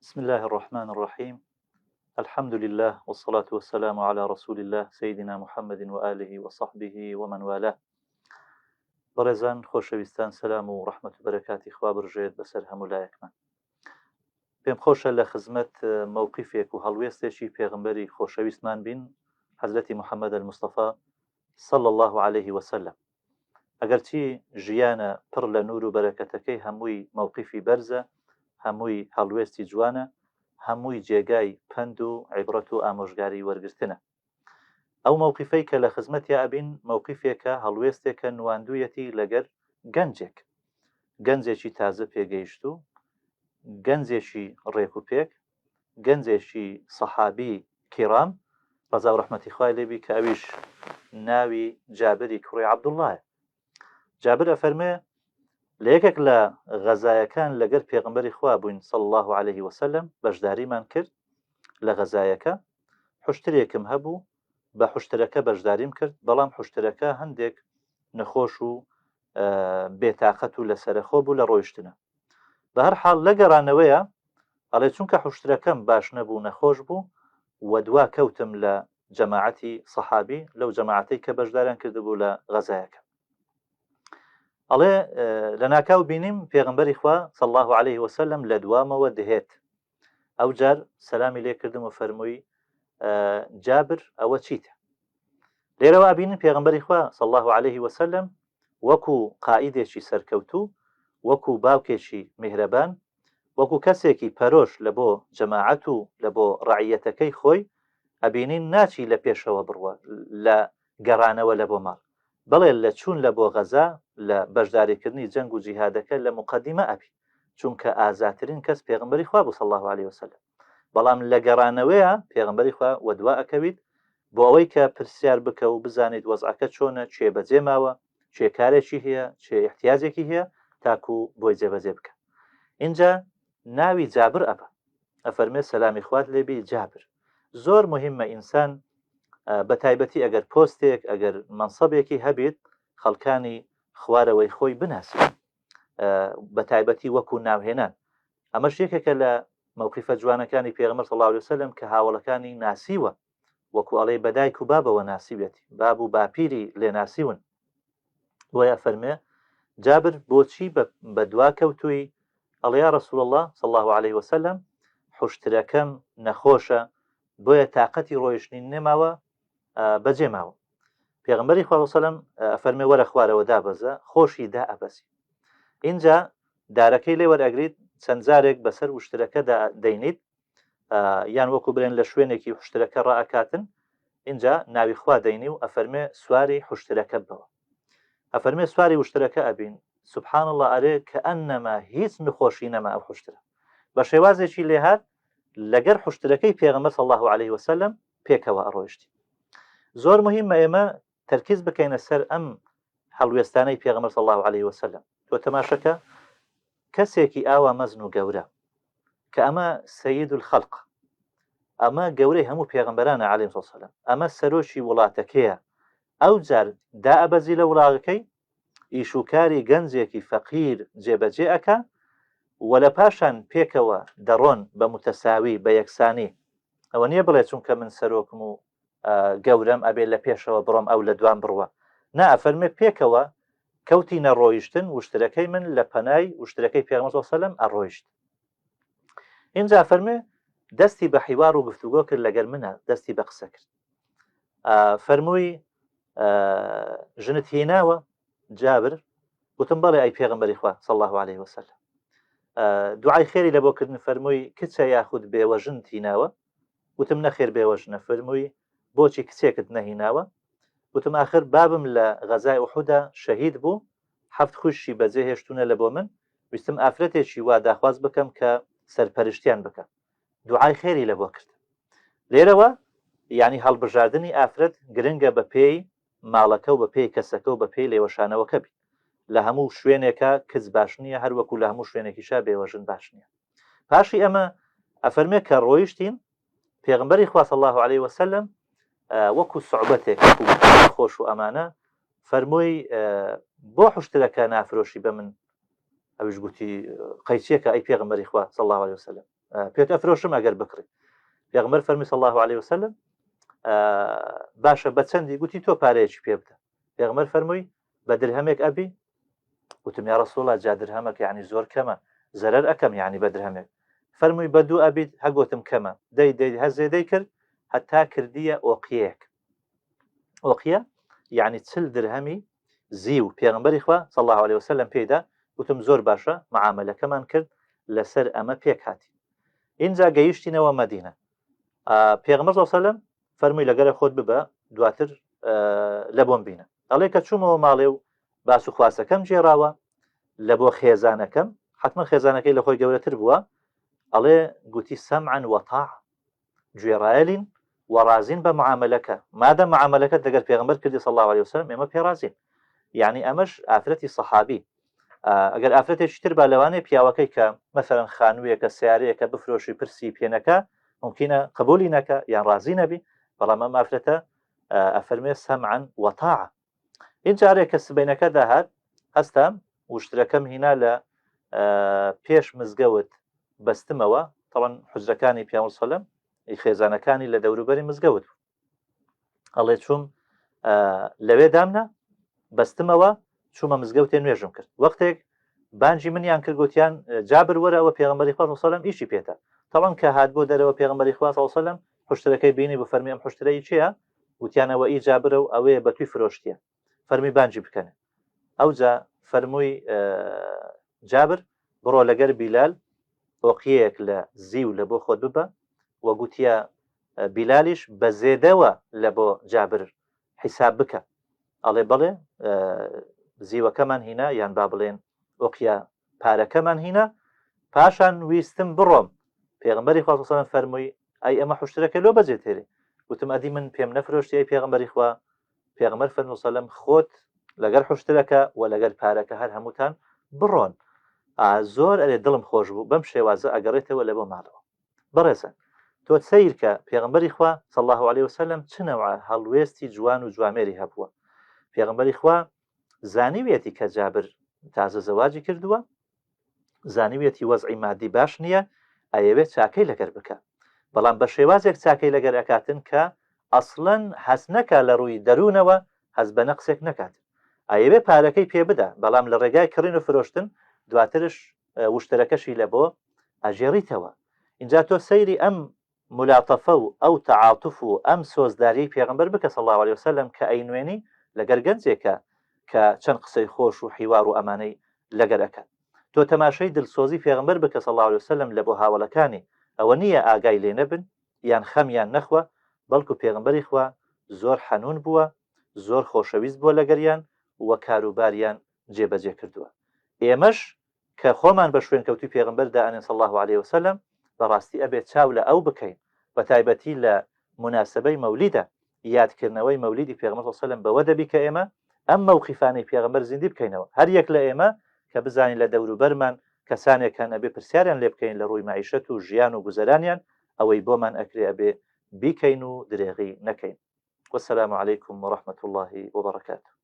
بسم اللە الرحمن الرحیم الحمد للە والصلاة والسلام علی رسول اللە سیدنا محمد وآله وصحبه ومن والاه بەڕێزان خۆشەویستان سەلام و ڕەحمەت و بەرەکاتی خوا بڕژێت بەسەر هەموو لایەکمان پێم خۆشە لە خزمەت مەوقیفێک و هەڵوێستێکی پێغمبەری خۆشەویستمان بین حەزرەتی محەممەد المستەفا صلی الله عليه وسلم ئەگەرچی ژیانە پڕ لە نوور و بەرەکەتەکەی هەمووی مەوقیفی بەرزە، هەمووی هەڵوێستی جوانە، هەمووی جێگای پەند و عیبڕەت و ئامۆژگاری وەرگرتنە. ئەو مەوقیفەی کە لە خزمەتیا ئەبین مەوقیفێکە، هەڵوێستێکە نواندوویەتی لەگەر گەنجێک. گەنجێکی تازە پێگەیشتوو، گەنجێکی ڕێک و پێک، گەنجێکی سەحابی کیڕام ڕەزا و ڕەحمەتی خوای لێ بی کە ئەویش ناوی جابری کوڕی عەبدوڵڵایە. جابر ئەفەرمێ لە یەکێک لە غەزایەکان لەگەر پێغەمبەری خوا بووین صلی الله علیه وسلم بەشداریمان کرد لە غەزایەکە حوشترێکم هەبوو بە حوشترەکە بەشداریم کرد بەڵام حوشترەکە هەندێک نەخۆش و بێتاقەت و لەسەرەخۆ بوو لە ڕۆیشتنە بە هەر حاڵ لە گەڕانەوەیە ئەڵێ چونکە حوشترەکەم باش نەبوو نەخۆش بوو و دوا کەوتم لە جەماعەتی سەحابی لەو جەماعەتەی کە بەشداریان کردبوو لە غەزایەکە ئەڵێ لە ناکاو بینیم پێغمبەری خوا صلی الله عليه وسلم لە دوامەوە دهێت ئەو جار سەلامی لێ کردم و فەرمووی جابر ئەوە چیتە لێرەوە ئەبینن پێغمبەری خوا صلی الله عليه وسلم وەکو قائیدێکی سەرکەوتوو، وەکو باوکێکی میهرەبان، وەکو کەسێکی پەرۆش لە بۆ جەماعەت و لە بۆ ڕەعیەتەکەی خۆی، ئەبینین ناچی لە پێشەوە بڕوا لە گەڕانەوە لە بۆ ماڵ، بەڵێ لە چوون لە بۆ غەزا، لە بەشداریکردنی جەنگ و جیهادەکە لە موقەدیمە ئەبی، چونکە ئازاترین کەس پێغەمبەری خوا بوو صلی اللە علیە وسلم، بەڵام لە گەڕانەوەیا پێغەمبەری خوا وەدوا ئەکەویت بۆ ئەوەی کە پرسیار بکە و بزانیت وەزعەکە چۆنە، کێ بەجێ ماوە، کێ کارێکی هەیە، کێ ئیحتیاجێکی هەیە تاکو بۆی جێبەجێ بکە. ئینجا ناوی جابر ئەبا. ئەفەرمێ سەلامی خوات لێ بی جابر. زۆر موهیمە ئینسان بە تایبەتی ئەگەر پۆستێک، ئەگەر مەنسەبێکی هەبیت خەڵکانی خوارەوەی خۆی بناسیت. بە تایبەتی وەکو ناوهێنان. ئەمەش یەکێکە لە مەوقیفە جوانەکانی پێغەمبەر صلی اللە علیە وسلم کە هاوەڵەکانی ناسیوە وەکو ئەڵێی بە دایک و بابەوە ناسیویەتی باب و باپیری لێ ناسیون بۆیە ئەفەرمێ جابر بۆچی بە دوا کەوتووی ئەڵێ یا رسول اللە صلی اللە علیه وسلم حوشترەکەم نەخۆشە بۆیە تاقەتی ڕۆیشتنی نەماوە بەجێ ماوە پێغمبەری خوا وسلم ئەفەرمێ وەرە خوارەوە دابەزە خۆشی دا ئەبەزی اینجا دارەکەی لێ وەرئەگریت چەند جارێک بەسەر وشترەکەدا دەینیت یان وەکو بڵێن لە شوێنێکی حشترەکە ڕائکاتن اینجا ناوی خوا دەینی و ئەفەرمێ سواری حشترەکە بەوە ئەفەرمێ سواری وشترەکە ئەبین سبحان الله ئەرێ کە ئەنەما هیچ نخۆشی نەما ئەو حشترە بە شێوازێکی لێهات لەگەر حشترەکەی پێغەمبەر صلی الله عليه وسلم پێکەوە ئەڕۆیشتی زۆر مهمە ئێمە تەرکیز بکەینە سەر ئەم هەڵوێستانەی پێغەمبەر صلی اللە علیه وسلم تۆ تەماشەکە کەسێکی ئاوا مەزن و گەورە کە ئەمە سید الخلق ئەمە گەورەی هەموو پێغەمبەرانە علیه وسلم ئەمە سەرۆکی وڵاتەکەیە ئەو جار دائەبەزی لە وڵاغەکەی ئیش و کاری گەنجێکی فەقیر جێبەجێ ئەکا و لە پاشان پێکەوە دەڕۆن بە متەساوی بە یەکسانی ئەوە نییە بڵێ چونکە من سەرۆکم و گەورەم ئەبێ لە پێشەوە بڕۆم ئەو لە دوام بڕوا نا ئەفەرمێ پێکەوە کەوتینە ڕۆیشتن وشترەکەی من لە پەنای وشترەکەی پێغەمبەر صلی الله علیه و سلم ئەڕۆیشت ئینجا فەرمێ دەستی بە حیوار و گفتوگۆ کرد لەگەر منە دەستی بە قسە کرد فەرمووی ژنت هیناوە جابر گوتم بەڵێ ئەی پێغمبەری خوا صلی الله عليه وسلم دوعای خێری لە بۆ کردن فەرمووی کچە یاخود بێوەژن تیناوە وتم نەخێر بێوەژنە، فەرمووی بۆچی کچێکت نەهیناوە؟ وتم ئاخر بابم لە غەزای ئوحودا شەهید بوو، حەفت خوشکی بەجێ هێشتوونە لە بۆ من، ویستم ئافرەتێکی وا داخواز بکەم کە سەرپەرشتیان بکا. دوعای خێری لە بۆ کردم. لێرەوە یانی هەڵبژاردنی ئافرەت گرنگە بە پێی ماڵەکە و بە پێی کەسەکە و بە پێی لێوەشانەوەکە بیت. لە هەموو شوێنێکا کچ باش نییە، هەر وەکوو لە هەموو شوێنێکیشا بێوەژن باش نییە. پاشی ئەمە ئەفەرمێ کە ڕۆیشتین پێغمبەری خوا صلی الله علیه وسلم وەکو سوعبەتێک وەکو خۆش و ئەمانە فەرمووی بۆ حشترەکە نافرۆشی بە من ئەویش گوتی قەیچێکە ئەی پێغمبەری خوا صلی الله علیه وسلم. پێت ئەفرۆشم ئەگەر بکڕی. پێغەمبەر فەرمی صلی الله علیه وسلم باشە بە چەندی؟ گوتی تۆ پارەیەکی پێ بدە. پێغەمبەر فەرمووی بە درهەمێک ئەبی؟ وتم یا رسول الله جا درهەمەک یعنی زۆر کەمە زەرەر ئەکەم یعنی بە درهەمێک. فەرمووی بە دوو ئەبیت؟ هەگوتم کەمە. دەی دەی هەر زێدەی کرد هەتا کردیە ئۆقیەیەک. ئۆقیە یعنی چل درهەمی زیو پێغەمبەری خوا صلی الله علیه وسلم پێیدا. وتم زۆر باشە معاملەکەمان کرد لەسەر ئەمە پێک هاتین. ئینجا گەیشتینەوە مەدینە. پێغەمبەر صلی الله علیه وسلم فەرمووی لەگەرە خۆت ببە دواتر لە بۆم بینە. ئەڵێ کە چوومەوە ماڵێ و باس و خواسەکەم گێڕاوە لە بۆ خێزانەکەم، حتمما خێزانەکەی لە خۆی گەورەتر بووە، ئەڵێ گوتی سەمعا وەتاع، گوێڕایەلین و ڕازین بە معاملەکە، مادەم معاملەکەت لەگەر پێغەمبەر کردی صلی الله علیه وسلم ئێمە پێ ڕازین. یعنی ئەمەش ئافرەتی سەحابی، ئەگەر ئافرەتێکی تر با لەوانەیە پیاوەکەی کە مەسەلەن خانوویەکە سیارەیەکە بفرۆشی پرسی پێ نەکا ممکنە قبولی نەکا یان ڕازی نەبی، بەڵام ئەم ئافرەتە ئەفەرمێ سەمعا وەتاعە. ئینجا کە سبەینەکە داهات هەستام وشترەکەم هینا لە پێش مزگەوت بەستمەوە، تەوان حجرەکانی پیامبەر سەلەم خێزانەکانی لە دەوروبەری مزگەوت بوو. ئەڵێ چوم لەوێ دامنا بەستمەوە چوومە مزگەوتێ نوێژم کرد. وەختێک بانجی منیان کرد گوتیان جابر وەرە ئەوە پێغەمبەری خوا سەلەم ئیشی پێتە. تەوان کە هات بۆ دەرەوە پێغەمبەری خوا سەلەم حشترەکەی بینی بۆ فەرمی ئەم حشترەی چییە؟ وتیان ئەوە ئی جابرە و ئەوەیە بە توی فرۆشتیە. فەرمی بانجی بکەنێ. ئەوجا فەرمووی جابر بڕۆ لەگەر بیلال ئۆقیەیەک لە زیو لە بۆ خۆت ببە و گوتیە بیلالیش بە زێدەوە لە بۆ جابر حیساب بکە. ئەڵێ بەڵێ زیوەکەمان هینا یان با بڵێن ئۆقیە پارەکەمان هینا. پاشان ویستم بڕۆم پێغەمبەری خوا صلی الله علیه و سلم فەرمووی ئەی ئەمە حوشترەکە لۆ بەجێ تێرێ؟ وتم ئەدی من پێم نەفرۆشتی ئەی پێغەمبەری خوا؟ پێغەمبەر فەرموو سەلەم خۆت لەگەر حوشترەکە و لەگەر پارەکە هەر هەمووتان بڕۆن. ئا زۆر ئەرێ دڵم خۆش بوو بەم شێوازە ئەگەڕێتەوە لە بۆ ماڵەوە. بەڕێزان تۆ سەیر کە پێغەمبەری خوا صلی الله علیه وسلم چ نەوعە هەڵوێستی جوان و جوامێری هەبووە. پێغەمبەری خوا زانیویەتی کە جابر تازە زەواجی کردووە، زانیویەتی وەزعی مادی باش نییە ئەیەوێت چاکەی لەگەر بکا، بەڵام بە شێوازێک چاکەی لەگەر ئەکاتن کە ئەسڵەن هەست نەکا لە ڕووی دەروونەوە هەست بە نەقسێک نەکات. ئەیەوێ پارەکەی پێ بدا، بەڵام لە ڕێگای کڕین و فرۆشتن دواترش وشترەکەشی لە بۆ ئەگێڕیتەوە. ئینجا تۆ سەیری ئەم مولاتەفە و ئەو تەعاتوف و ئەم سۆزداریەی پێغەمبەر بکە صلی اللە علیە وسلم کە ئەینوێنی لەگەر گەنجێکە کە چەند قسەی خۆش و حیوار و ئەمانەی لەگەر ئەکات. تۆ تەماشای دلسۆزی پێغەمبەر بکە صلی اللە علیە وسلم لە بۆ هاوەلەکانی، ئەوە نیە ئاگای لێ نەبن یان خەمیان نەخوا، بەڵکو پێغەمبەری خوا زۆر حەنون بووە، زۆر خۆشەویست بووە لەگەریان و کاروباریان جێبەجێ کردووە. ئێمەش کە خۆمان بە شوێنکەوتوی پێغەمبەر دائەنێن صلی اللە علیە وسلم بەڕاستی ئەبێت چاو لە ئەو بکەین بەتایبەتی لە موناسەبەی مەولیدا یادکردنەوەی مەولیدی پێغەمبەر صلی اللە علیە وسلم بەوە دەبی کە ئێمە ئەم مەوقیفانەی پێغەمبەر زیندی بکەینەوە هەر یەک لە ئێمە کە بزانین لە دەوروبەرمان کەسانێک هەن ئەبێ پرسیاریان لێ بکەین لە ڕووی مەعیشەت و ژیان و گوزەرانیان ئەوەی بۆمان ئەکرێ ئەبێ بیکەین و درێغی نەکەین والسلام علیکم ورحمة اللە وبرکاته.